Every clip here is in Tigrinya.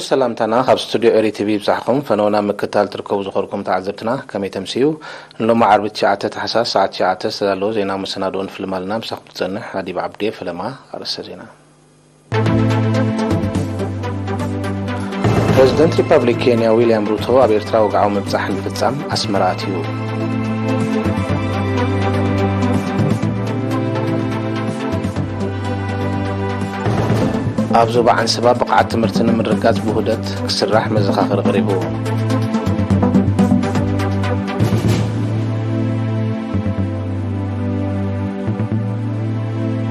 ሰላምታና ካብ ስቱድዮ ኤሪ ቲቪ ይብጻሕኩም። ፈነውና ምክታል ትርከቡ ዝኾንኩም ተዓዘብትና ከመይ ተምስዩ? ንሎሚ ዓርቢ ትሽዓተ ታሕሳስ ሰዓት ትሽዓተ ዝተዳለወ ዜና መሰናድኦ ንፍልም ኣለና። ምሳኹም ትጸንሕ ኣዲብ ዓብዴ። ፈለማ ኣርእስተ ዜና። ፕረዚደንት ሪፓብሊክ ኬንያ ዊልያም ሩቶ ኣብ ኤርትራ ወግዓዊ ምብጻሕ ንምፍጻም ኣስመራ ኣትዩ። ኣብ ዞባ ዓንሰባ ብቕዓት ትምህርቲ ንምርግጋጽ ብውህደት ክስራሕ መዘኻኸሪ ቀሪቡ።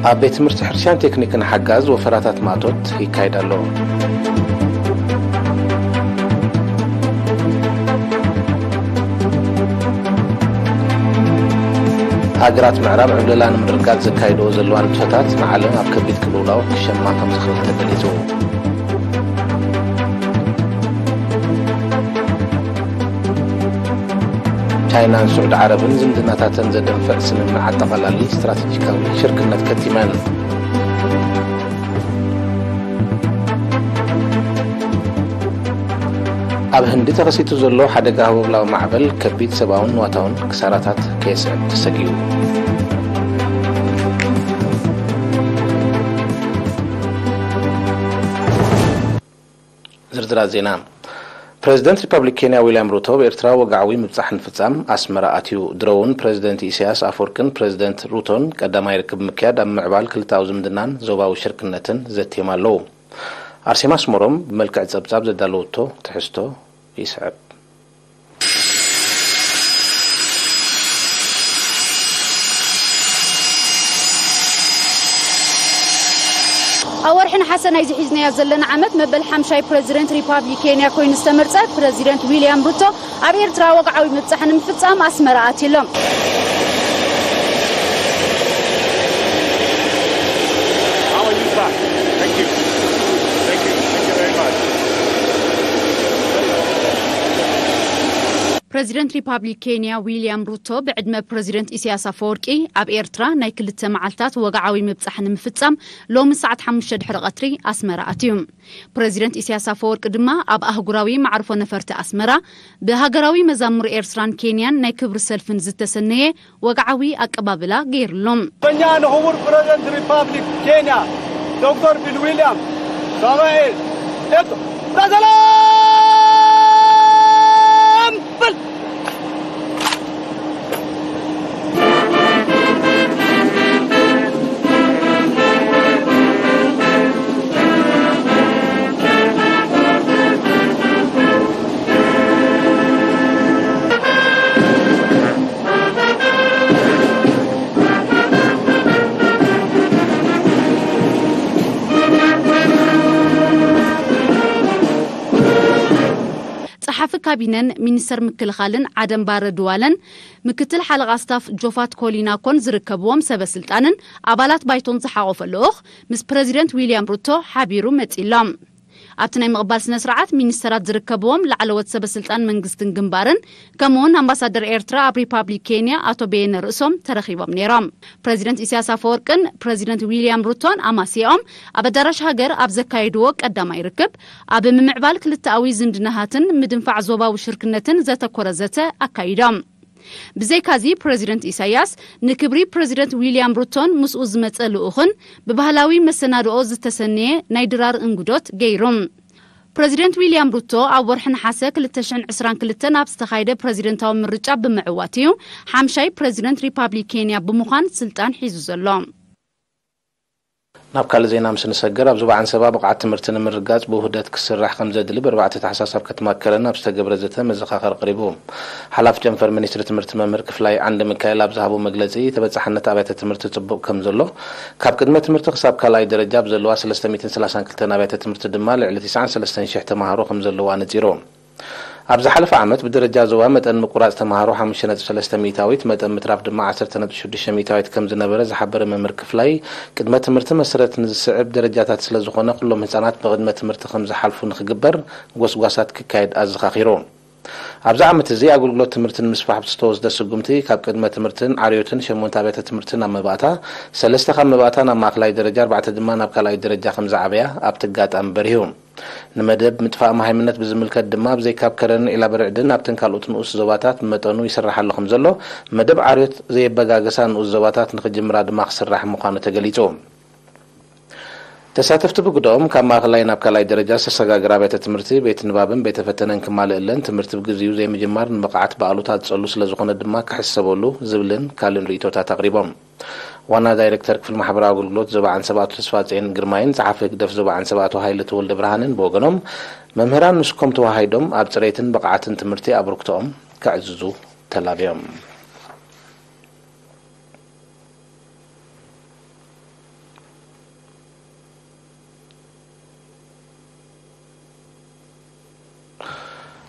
ኣብ ቤት ትምህርቲ ሕርሻን ቴክኒክን ሓጋዝ ወፈራታት ማእቶት ይካየድ ኣሎ። ሃገራት ምዕራብ ዕብለላ ንምርግጋጽ ዘካይድኦ ዘለዋ ንጥፈታት ንዓለም ኣብ ከቢድ ቅልውላው ክሸማ ከም ዝኽእል ተገሊጹ። ቻይናን ስዑዲ ዓረብን ዝምድናታተን ዘደንፍዕ ስምምዕ ኣጠቓላሊ ስትራተጂካዊ ሽርክነት ከቲመን። ኣብ ህንዲ ተኸሲቱ ዘሎ ሓደጋ ህቦብላዊ ማዕበል ከቢድ ሰብኣውን ንዋታውን ክሳራታት ከየስዕብ ተሰጊኡ። ዝርዝራት ዜና። ፕረዚደንት ሪፐብሊክ ኬንያ ዊልያም ሩቶ፣ ኣብ ኤርትራ ወግዓዊ ምብጻሕ ንፍጻም ኣስመራ ኣትዩ። ድሮ እውን ፕረዚደንት ኢሳያስ ኣፈወርቅን ፕረዚደንት ሩቶን ቀዳማይ ርክብ ምክያድ ኣብ ምዕባል ክልተኣዊ ዝምድናን ዞባዊ ሽርክነትን ዘትዮም ኣለዉ። ኣርሴማ ኣስመሮም ብመልክዕ ጸብጻብ ዘዳለወቶ ትሕዝቶ ይስዕብ። ኣብ ወርሒ ነሓሰ ናይዚ ሒዝናዮ ዘለና ዓመት መበል ሓምሻይ ፕረዚደንት ሪፓብሊክ ኬንያ ኮይኑ ዝተመርጸ ፕረዚደንት ዊልያም ሩቶ ኣብ ኤርትራ ወግዓዊ ምብጻሕ ንምፍጻም ኣስመራ ኣትዩ ኣሎ። How are you, sir? Thank you. Thank you. Thank you very much. ፕረዚደንት ሪፓብሊክ ኬንያ ዊልያም ሩቶ ብዕድመ ፕረዚደንት ኢሳያስ ኣፈወርቂ ኣብ ኤርትራ ናይ ክልተ መዓልታት ወግዓዊ ምብጻሕ ንምፍጻም ሎሚ ሰዓት ሓሙሽተ ድሕሪ ቀትሪ ኣስመራ ኣትዩ። ፕረዚደንት ኢሳያስ ኣፈወርቂ ድማ ኣብ ኣህጉራዊ መዕርፎ ነፈርቲ ኣስመራ ብሃገራዊ መዛሙር ኤርትራን ኬንያን ናይ ክብሪ ሰልፍን ዝተሰነየ ወግዓዊ ኣቀባብላ ገይርሎም። በኛ ንኽቡር ፕረዚደንት ሪፓብሊክ ኬንያ ዶክተር ቢል ዊልያም ራማኤል ኤቶ ሰላም በል። ጸሓፊ ካቢነን ሚኒስተር ምክልኻልን ዓደምባረ ድዋለን ምክትል ሓለቓ ስታፍ ጆፋት ኮሊናኮን ዝርከብዎም ሰበ ስልጣንን ኣባላት ባይቶን ዝሓቖፈ ልኡኽ ምስ ፕረዚደንት ዊልያም ሩቶ ሓቢሩ መጺሎም። ኣብቲ ናይ ምቕባል ስነ ስርዓት ሚኒስተራት ዝርከብዎም ላዕለዎት ሰበ ስልጣን መንግስትን ግንባርን ከምኡውን ኣምባሳደር ኤርትራ ኣብ ሪፓብሊክ ኬንያ ኣቶ በየነ ርእሶም ተረኺቦም ነይሮም። ፕረዚደንት ኢሳያስ ኣፈወርቅን ፕረዚደንት ዊልያም ሩቶን ኣማሲኦም ኣብ ኣዳራሽ ሃገር ኣብ ዘካየድዎ ቀዳማይ ርክብ ኣብ ምምዕባል ክልተኣዊ ዝምድናታትን ምድንፋዕ ዞባዊ ሽርክነትን ዘተኮረ ዘተ ኣካይዶም። ብዘይካዚ ፕረዚደንት ኢሳያስ ንክብሪ ፕረዚደንት ዊልያም ሩቶን ምስኡ ዝመጸ ልኡኽን ብባህላዊ መሰናድኦ ዝተሰነየ ናይ ድራር እንግዶት ገይሩ። ፕረዚደንት ዊልያም ሩቶ ኣብ ወርሒ ነሓሰ ክልተ ሽሕን ዕስራን ክልተን ኣብ ዝተኻየደ ፕረዚደንታዊ ምርጫ ብምዕዋት እዩ ሓምሻይ ፕረዚደንት ሪፓብሊክ ኬንያ ብምዃን ስልጣን ሒዙ ዘሎ። ናብ ካልእ ዜና ምስ ንሰገር፣ ኣብ ዞባ ዓንሰባ ብቕዓት ትምህርቲ ንምርጋጽ ብውህደት ክስራሕ ከም ዘድሊ ብኣርባዕተ ታሕሳስ ኣብ ከተማ ከረን ኣብ ዝተገብረ ዘተ መዘኻኸሪ ቀሪቡ። ሓላፊ ጨንፈር ሚኒስትሪ ትምህርቲ መምህር ክፍላይ ዓንደ ሚካኤል ኣብ ዝሃቦ መግለጺ፣ ተበጻሕነት ኣብያተ ትምህርቲ ጽቡቕ ከም ዘሎ፣ ካብ ቅድመ ትምህርቲ ክሳብ ካልኣይ ደረጃ ኣብ ዘለዋ ሰለስተ ሚእትን ሰላሳን ክልተን ኣብያተ ትምህርቲ ድማ ልዕሊ ትስዓን ሰለስተን ሽሕ ተማሃሮ ከም ዘለዋ ኣነጺሩ። ኣብ ዝሓለፈ ዓመት ብደረጃ ዞባ መጠን ምቁራጽ ተማሃሮ ሓሙሽተ ነጥቢ ሰለስተ ሚእታዊት፣ መጠን ምትራፍ ድማ ዓሰርተ ነጥቢ ሽዱሽተ ሚእታዊት ከም ዝነበረ ዝሓበረ መምህር ክፍላይ፣ ቅድመ ትምህርቲ መሰረት ንዝስዕብ ደረጃታት ስለ ዝኾነ፣ ኩሎም ህጻናት ብቅድመ ትምህርቲ ከም ዝሓልፉ ንኽግበር ጎስጓሳት ክካየድ ኣዘኻኺሩ። ኣብዚ ዓመት እዚ ኣገልግሎት ትምህርቲ ንምስፋሕ ብዝተወስደ ስጉምቲ፣ ካብ ቅድመ ትምህርትን ዓርዮትን ሸሞንተ ኣብያተ ትምህርቲ ናብ መባእታ፣ ሰለስተ ካብ መባእታ ናብ ማእከላይ ደረጃ፣ ኣርባዕተ ድማ ናብ ካልኣይ ደረጃ ከም ዝዓበያ ኣብቲ ኣጋጣሚ በሪሁ። ንመደብ ምጥፋእ መሃይምነት ብዝምልከት ድማ፣ ብዘይካብ ከረን ዒላበርዕድን ኣብተን ካልኦት ንኡስ ዞባታት ብመጠኑ ይስራሕ ኣሎ ከም ዘሎ፣ መደብ ዓርዮት ዘየበጋገሳ ንኡስ ዞባታት ንኽጅምራ ድማ ክስራሕ ምዃኑ ተገሊጹ። ተሳተፍቲ ብግደኦም፣ ካብ ማእኸላይ ናብ ካልኣይ ደረጃ ዝተሰጋገራ ኣብያተ ትምህርቲ ቤት ንባብን ቤተ ፈተነን ክማልእለን፣ ትምህርቲ ብግዚኡ ዘይምጅማር ንብቕዓት ብኣሉታ ዝጸሉ ስለ ዝኾነ ድማ ክሕሰበሉ ዝብልን ካልእን ርእይቶታት ኣቕሪቦም። ዋና ዳይሬክተር ክፍሊ ማሕበራዊ ኣገልግሎት ዞባ ዓንሰባ ኣቶ ተስፋጽዮን ግርማይን ጸሓፊ ህግደፍ ዞባ ዓንሰባ ኣቶ ሃይለ ተወልደ ብርሃንን ብወገኖም፣ መምህራን ንስኮም ተወሃሂዶም ኣብ ጽሬትን ብቕዓትን ትምህርቲ ኣበርክቶኦም ከዕዝዙ ተላብዮም።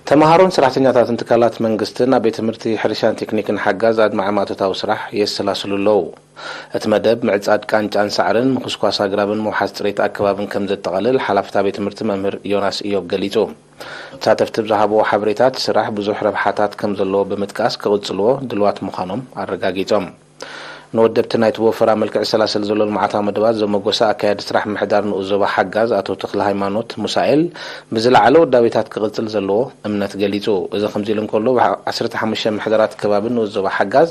ተምሃሮን ሰራሕተኛታትን ትካላት መንግስትን ኣብ ቤት ትምህርቲ ሕርሻን ቴክኒክን ሓጋዝ ኣድማዒ ማእቶታዊ ስራሕ የሰላስሉ ኣለዉ። እቲ መደብ ምዕጻድ ቃንጫን ሳዕርን፣ ምኹስኳስ ኣግራብን ምውሓስ ጽሬት ኣከባብን ከም ዘጠቓልል ሓላፊ እታ ቤት ትምህርቲ መምህር ዮናስ ኢዮብ ገሊጹ። ተሳተፍቲ ብዝሃብዎ ሓበሬታ፣ እቲ ስራሕ ብዙሕ ረብሓታት ከም ዘለዎ ብምጥቃስ፣ ክቕጽልዎ ድልዋት ምዃኖም ኣረጋጊጾም። ንወደብቲ ናይቲ ብወፈራ መልክዕ ዝሰላሰል ዘሎ ልምዓታዊ መደባት ዘመጎሰ ኣካያዲ ስራሕ ምሕዳር ንኡስ ዞባ ሓጋዝ ኣቶ ተኽለ ሃይማኖት ሙሳኤል፣ ብዝለዓለ ወዳቤታት ክቕጽል ዘለዎ እምነት ገሊጹ። እዚ ከምዚ ኢሉ እንከሎ፣ ብዓሰርተ ሓሙሽተ ምሕደራት ከባቢ ንኡስ ዞባ ሓጋዝ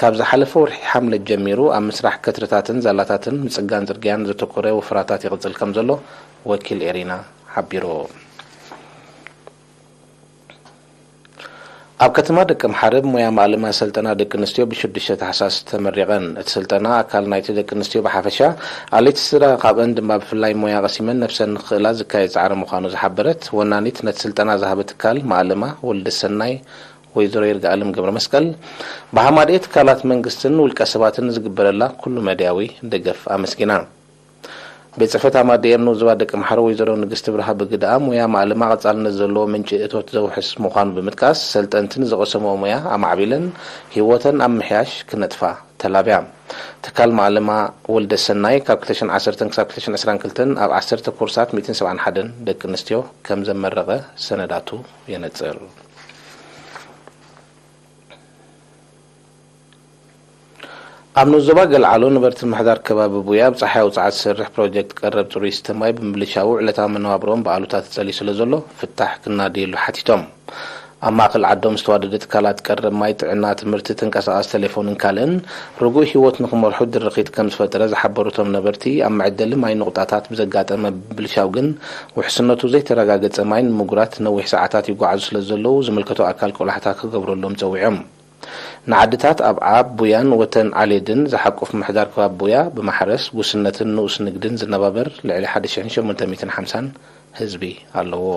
ካብ ዝሓለፈ ወርሒ ሓምለ ጀሚሩ ኣብ ምስራሕ ከትርታትን ዛላታትን ምጽጋን ጽርግያን ዘተኮረ ወፈራታት ይቕጽል ከም ዘሎ ወኪል ኤሪና ሓቢሩ። ኣብ ከተማ ደቀምሓረ ብሞያ ማእለማ ሰልጠና ደቂ ኣንስትዮ ብሽዱሽተ ታሕሳስ ተመሪቐን። እቲ ስልጠና ኣካል ናይቲ ደቂ ኣንስትዮ ብሓፈሻ፣ ኣለይቲ ስድራ ካብአን ድማ ብፍላይ ሞያ ቀሲመን ነብሰን ንክኽእላ ዝካየድ ጻዕሪ ምዃኑ ዝሓበረት ወናኒት ነቲ ስልጠና ዝሃበ ትካል ማእለማ ወልደሰናይ ወይዘሮ ይርጋኣለም ገብረ መስቀል፣ ብሃማደኤ ትካላት መንግስትን ውልቀ ሰባትን ዝግበረላ ኩሉ መድያዊ ደገፍ ኣመስጊና። ቤት ጽሕፈት ኣማደኤ ኣብ ንኡስ ዞባ ደቀምሓረ ወይዘሮ ንግስቲ ብርሃ ብግደኣ፣ ሞያ ማእለማ ቀጻልነት ዘለዎ ምንጪ እቶት ዘውሕስ ምዃኑ ብምጥቃስ፣ ሰልጠንቲ ንዝቐሰምኦ ሞያ ኣማዕቢለን ህይወተን ኣብ ምሕያሽ ክነጥፋ ተላብያ። ትካል ማእለማ ወልደ ሰናይ ካብ ክልተ ሽሕን ዓሰርተን ክሳብ ክልተ ሽሕን ዕስራን ክልተን ኣብ ዓሰርተ ኮርሳት ሚእትን ሰብዓን ሓደን ደቂ ኣንስትዮ ከም ዘመረቐ ሰነዳቱ የነጽር። ኣብ ንኡስ ዞባ ገልዓሎ ነበርቲ ምምሕዳር ከባቢ ቡያ፣ ኣብ ጸሓያዊ ጸዓት ዝሰርሕ ፕሮጀክት ቀረብ ጽሩይ ዝስተ ማይ ብምብልሻዉ፣ ዕለታዊ መነባብሮኦም ብኣሉታ ተጸልዩ ስለ ዘሎ፣ ፍታሕ ክናደየሉ ሓቲቶም። ኣብ ማእከል ዓዶም ዝተዋደደ ትካላት ቀረብ ማይ፣ ጥዕና፣ ትምህርቲ፣ ተንቀሳቓሲ ቴሌፎንን ካልእን፣ ርጉእ ህይወት ንኽመርሑ ድርኺት ከም ዝፈጠረ ዝሓበሩ እቶም ነበርቲ፣ ኣብ መዐደሊ ማይ ንቑጣታት ብዘጋጠመ ምብልሻው ግን፣ ውሕስነቱ ዘይተረጋገጸ ማይ ንምጉራት ነዊሕ ሰዓታት ይጓዓዙ ስለ ዘለዉ፣ ዝምልከቶ ኣካል ቆላሕታ ክገብረሎም ጸዊዖም። ንዓድታት ኣብዓ፣ ቡያን ወተን ዓሌድን ዝሓቁፍ ምሕዳር ከባቢ ቡያ፣ ብማሕረስ፣ ጉስነትን ንኡስ ንግድን ዝነባበር ልዕሊ ሓደ ሽሕን ሸሞንተ ሚእትን ሓምሳን ህዝቢ ኣለዎ።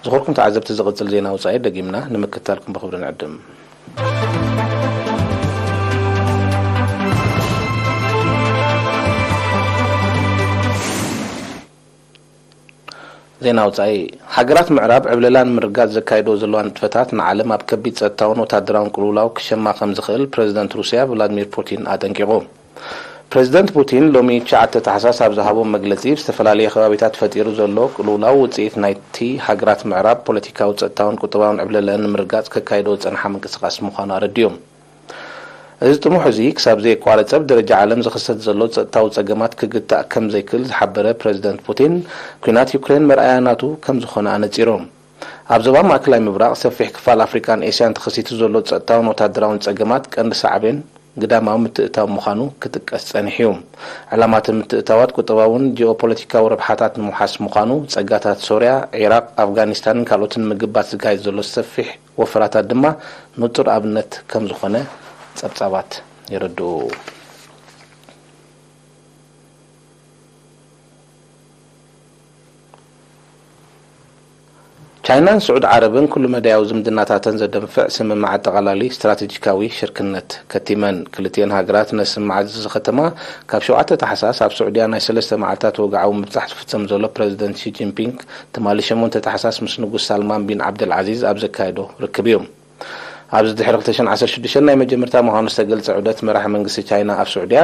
ዝኸበርኩም ተዓዘብቲ፣ ዝቕጽል ዜና ወጻኢ ደጊምና ንምክትታልኩም ብኽብሪ ንዕድም። ዜና ወጻኢ። ሃገራት ምዕራብ ዕብለላ ንምርጋጽ ዘካይዶ ዘለዋ ንጥፈታት ንዓለም ኣብ ከቢድ ጸጥታውን ወታደራውን ቅልውላው ክሸማ ከም ዝኽእል ፕረዚደንት ሩስያ ቭላድሚር ፑቲን ኣጠንቂቑ። ፕረዚደንት ፑቲን ሎሚ ትሽዓተ ታሕሳስ ኣብ ዝሃቦ መግለጺ፣ ኣብ ዝተፈላለየ ከባቢታት ፈጢሩ ዘሎ ቅልውላው ውጽኢት ናይቲ ሃገራት ምዕራብ ፖለቲካዊ፣ ጸጥታውን ቁጠባውን ዕብለለአን ንምርጋጽ ከካይዶ ዝጸንሓ ምንቅስቓስ ምዃኑ ኣረዲኡ። እዚ ጥሙሕ እዚ ክሳብ ዘየቋረጸ፣ ኣብ ደረጃ ዓለም ዝኽሰት ዘሎ ጸጥታዊ ጸገማት ክግታእ ከም ዘይክእል ዝሓበረ ፕረዚደንት ፑቲን፣ ኲናት ዩክሬን መርኣያ ናቱ ከም ዝኾነ ኣነጺሩ። ኣብ ዞባ ማእከላይ ምብራቕ፣ ሰፊሕ ክፋል ኣፍሪቃን ኤስያን ተኸሲቱ ዘሎ ጸጥታውን ወታደራውን ጸገማት ቀንዲ ሳዕቤን ግዳማዊ ምትእትታው ምዃኑ ክጥቀስ ጸኒሑ እዩ። ዕላማ እቲ ምትእትታዋት ቁጠባውን ጂኦፖለቲካዊ ረብሓታት ንምውሓስ ምዃኑ፣ ጸጋታት ሶርያ፣ ዒራቕ፣ ኣፍጋኒስታንን ካልኦትን ንምግባት ዝካየድ ዘሎ ሰፊሕ ወፈራታት ድማ ንጹር ኣብነት ከም ዝኾነ ጸብጻባት የረድኡ። ቻይናን ስዑድ ዓረብን ኩሉ መዳያዊ ዝምድናታተን ዘደንፍዕ ስምምዕ ኣጠቓላሊ ስትራቴጂካዊ ሽርክነት ከቲመን። ክልቲኤን ሃገራት ነዚ ስምምዓት እዚ ዝኸተማ፣ ካብ ሸውዓተ ታሕሳስ ኣብ ስዑድያ ናይ ሰለስተ መዓልታት ወግዓዊ ምብጻሕ ዝፍጸም ዘሎ ፕረዚደንት ሺ ጂንፒንግ፣ ትማሊ ሸሞንተ ታሕሳስ ምስ ንጉስ ሳልማን ቢን ዓብደልዓዚዝ ኣብ ዘካየዶ ርክብ እዩ። ኣብዚ ድሕሪ ክልተ ሽሕን ዓሰርተ ሽዱሽተን ናይ መጀመርታ ምዃኑ ዝተገልጸ ዑደት መራሒ መንግስቲ ቻይና ኣብ ስዑድያ፣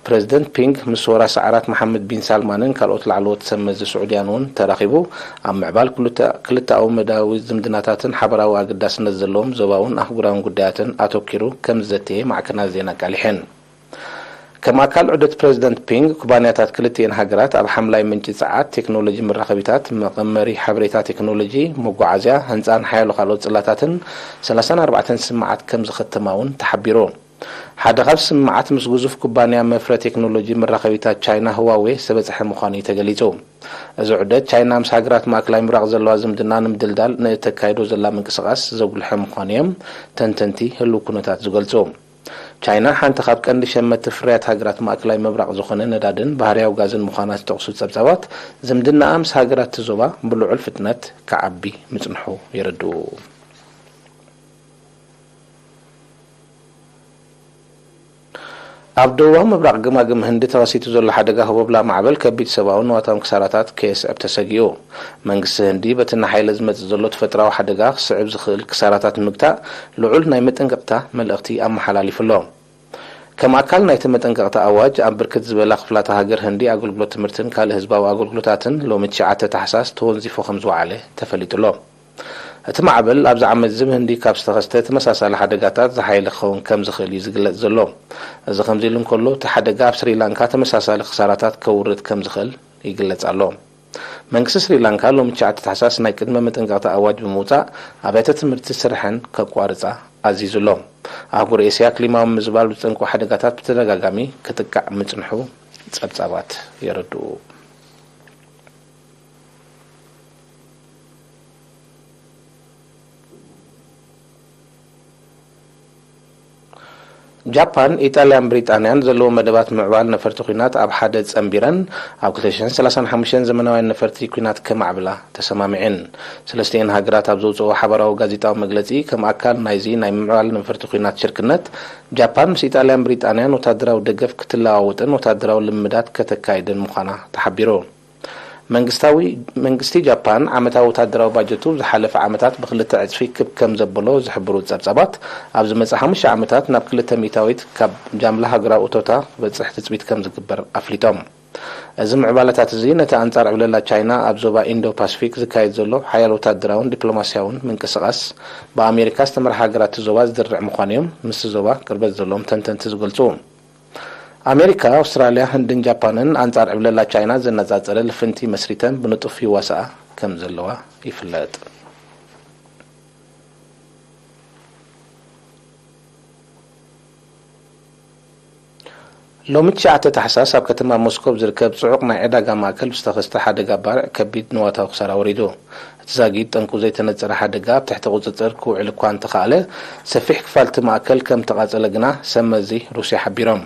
ፕረዚደንት ፒንግ ምስ ወራሲ ዓራት መሓመድ ቢን ሳልማንን ካልኦት ላዕለዎት ሰብ መዚ ስዑድያን እውን ተራኺቡ፣ ኣብ ምዕባል ክልተ-፣ ክልተኣዊ መዳያዊ ዝምድናታትን ሓበራዊ ኣገዳስነት ዘለዎም ዞባውን ኣህጉራውን ጉዳያትን ኣተኲሩ ከም ዝዘተየ ማዕከናት ዜና ኣቃሊሐን። ከም ኣካል ዑደት ፕረዚደንት ፒንግ፣ ኩባንያታት ክልቲኤን ሃገራት ኣብ ሓምላይ ምንጪ ጸዓት፣ ቴክኖሎጂ መራኸቢታት፣ መቐመሪ ሓበሬታ ቴክኖሎጂ፣ መጓዓዝያ፣ ህንጻን ሓያሎ ካልኦት ጽላታትን ሰላሳን ኣርባዕተን ስምዓት ከም ዝኸተማ እውን ተሓቢሩ። ሓደ ካብ ስምዓት ምስ ግዙፍ ኩባንያ መፍረ ቴክኖሎጂ መራኸቢታት ቻይና ህዋዌ ዝተበጽሐ ምዃኑ እዩ ተገሊጹ። እዚ ዑደት ቻይና ምስ ሃገራት ማእከላይ ምብራቕ ዘለዋ ዝምድና ንምድልዳል ንእተካይዶ ዘላ ምንቅስቓስ ዘጉልሐ ምዃኑ እዮም ተንተንቲ ህሉው ኩነታት ዝገልጹ። ቻይና ሓንቲ ካብ ቀንዲ ሸመትቲ ፍርያት ሃገራት ማእከላይ ምብራቕ ዝኾነ ነዳድን ባህርያዊ ጋዝን ምዃና ዝጠቕሱ ጸብጻባት፣ ዝምድናኣ ምስ ሃገራት እቲ ዞባ ብልዑል ፍጥነት ክዓቢ ምጽንሑ የረድኡ። ኣብ ደቡባዊ ምብራቕ ገማግም ህንዲ ተኸሲቱ ዘሎ ሓደጋ ህቦብላ ማዕበል ከቢድ ሰብኣውን ንዋታውን ክሳራታት ከየስዕብ ተሰጊኡ። መንግስቲ ህንዲ በቲ እናሓየለ ዝመጽእ ዘሎ ተፈጥራዊ ሓደጋ ክስዕብ ዝኽእል ክሳራታት ንምግታእ ልዑል ናይ መጠንቀቕታ መልእኽቲ ኣመሓላሊፉ ኣሎ። ከም ኣካል ናይቲ መጠንቀቕታ ኣዋጅ፣ ኣብ ብርክት ዝበላ ክፍላተ ሃገር ህንዲ ኣገልግሎት ትምህርትን ካልእ ህዝባዊ ኣገልግሎታትን ሎሚ ትሽዓተ ታሕሳስ ተወንዚፉ ከም ዝወዓለ ተፈሊጡ ኣሎ። እቲ ማዕበል ኣብዚ ዓመት እዚ ብህንዲ ካብ ዝተኸስተ ተመሳሳሊ ሓደጋታት ዝሓየለ ክኸውን ከም ዝኽእል እዩ ዝግለጽ ዘሎ። እዚ ከምዚ ኢሉ እንከሎ፣ እቲ ሓደጋ ኣብ ስሪላንካ ተመሳሳሊ ክሳራታት ከውርድ ከም ዝኽእል ይግለጽ ኣሎ። መንግስቲ ስሪላንካ ሎሚ ትሽዓተ ታሕሳስ ናይ ቅድመ መጠንቀቕታ ኣዋጅ ብምውጻእ፣ ኣብያተ ትምህርቲ ስርሐን ከቋርጻ ኣዚዙ ኣሎ። ኣህጉር ኤስያ ክሊማዊ ምዝባል ዝጠንቁ ሓደጋታት ብተደጋጋሚ ክጥቃዕ ምጽንሑ ጸብጻባት የረድኡ። ጃፓን፣ ኢጣልያን ብሪጣንያን ዘለዎ መደባት ምዕባል ነፈርቲ ኲናት ኣብ ሓደ ጸንቢረን፣ ኣብ ክልተ ሽሕን ሰላሳን ሓሙሽተን ዘመናውያን ነፈርቲ ኲናት ከማዕብላ ተሰማሚዐን። ሰለስቲኤን ሃገራት ኣብ ዘውጽኦ ሓባራዊ ጋዜጣዊ መግለጺ፣ ከም ኣካል ናይዚ ናይ ምዕባል ነፈርቲ ኲናት ሽርክነት፣ ጃፓን ምስ ኢጣልያን ብሪጣንያን ወታደራዊ ደገፍ ክትለዋወጥን ወታደራዊ ልምዳት ከተካይድን ምዃና ተሓቢሩ። መንግስታዊ፣ መንግስቲ ጃፓን ዓመታዊ ወታደራዊ ባጀቱ ዝሓለፈ ዓመታት ብክልተ ዕጽፊ ክብ ከም ዘበሎ ዝሕብሩ ጸብጻባት፣ ኣብ ዝመጽእ ሓሙሽተ ዓመታት ናብ ክልተ ሚእታዊት ካብ ጃምላ ሃገራዊ እቶታ ክበጽሕ ትጽቢት ከም ዝግበር ኣፍሊጦም። እዚ ምዕባለታት እዚ ነቲ ኣንጻር ዕብለላ ቻይና ኣብ ዞባ ኢንዶ ፓሲፊክ ዝካየድ ዘሎ ሓያል ወታደራውን ዲፕሎማስያውን ምንቅስቓስ ብኣሜሪካ ዝተመርሓ ሃገራት እቲ ዞባ ዝድርዕ ምዃኑ እዮም ምስቲ ዞባ ቅርበት ዘለዎም ተንተንቲ ዝገልጹ። ኣሜሪካ፣ ኣውስትራልያ፣ ህንድን ጃፓንን ኣንጻር ዕብለላ ቻይና ዘነጻጸረ ልፍንቲ መስሪተን ብንጡፍ ይዋስኣ ከም ዘለዋ ይፍለጥ። ሎሚ ትሽዓተ ታሕሳስ ኣብ ከተማ ሞስኮ ኣብ ዝርከብ ጽዑቕ ናይ ዕዳጋ ማእከል ብዝተኸስተ ሓደጋ ባርዕ ከቢድ ንዋታዊ ክሳራ ወሪዱ። እቲ ዛጊት ጠንቁ ዘይተነጸረ ሓደጋ ኣብ ትሕቲ ቁጽጽር ክውዕል እኳ እንተኸኣለ፣ ሰፊሕ ክፋል እቲ ማእከል ከም ተቓጸለ ግና ሰብ መዚ ሩስያ ሓቢሮም።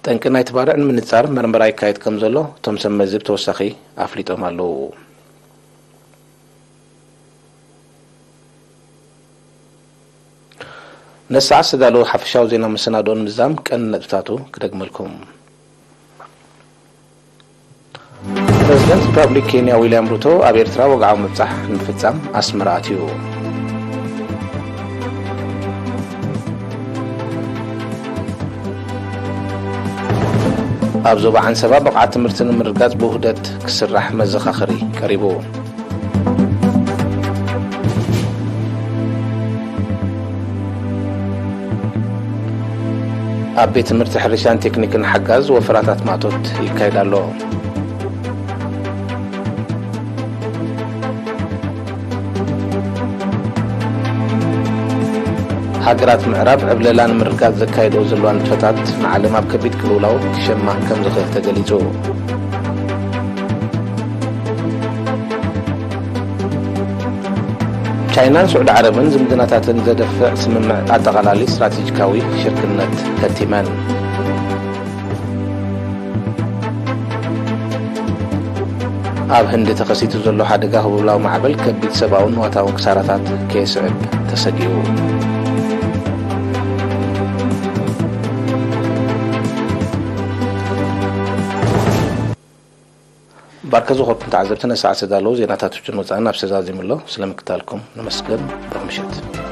ጠንቂ ናይቲ ባርዕ ንምንጻር መርመራ ይካየድ ከም ዘሎ እቶም ሰብ መዚ ብተወሳኺ ኣፍሊጦም ኣለዉ። ነዚ ሰዓት ዝተዳለወ ሓፈሻዊ ዜና መሰናድኦ ንምዝዛም ቀንዲ ነጥብታቱ ክደግመልኩም። ፕረዚደንት ሪፓብሊክ ኬንያ ዊልያም ሩቶ ኣብ ኤርትራ ወግዓዊ ምብጻሕ ንምፍጻም ኣስመራ ኣትዩ። ኣብ ዞባ ዓንሰባ ብቕዓት ትምህርቲ ንምርጋጽ ብውህደት ክስራሕ መዘኻኸሪ ቀሪቡ። ኣብ ቤት ትምህርቲ ሕርሻን ቴክኒክን ሓጋዝ ወፈራታት ማእቶት ይካየድ ኣሎ። ሃገራት ምዕራብ ዕብለላ ንምርጋጽ ዘካየድኦ ዘለዋ ንጥፈታት ንዓለም ኣብ ከቢድ ቅልውላው ክሸማ ከም ዝኽእል ተገሊጹ። ቻይናን ስዑዲ ዓረብን ዝምድናታተን ዘደፍዕ ስምምዕ ኣጠቓላሊ ስትራቴጂካዊ ሽርክነት ከቲመን። ኣብ ህንዲ ተኸሲቱ ዘሎ ሓደጋ ህቡብላዊ ማዕበል ከቢድ ሰብኣውን ንዋታውን ክሳራታት ከየስዕብ ተሰጊኡ። ባርከ ዝኾርኩም ተዓዘብቲ ነሰዓት ዝተዳለዉ ዜናታት ውጭን ወፃእን ኣብ ሰዛዚሙ ኣሎ። ስለምክታልኩም ነመስግን። ብሩኽ ምሸት።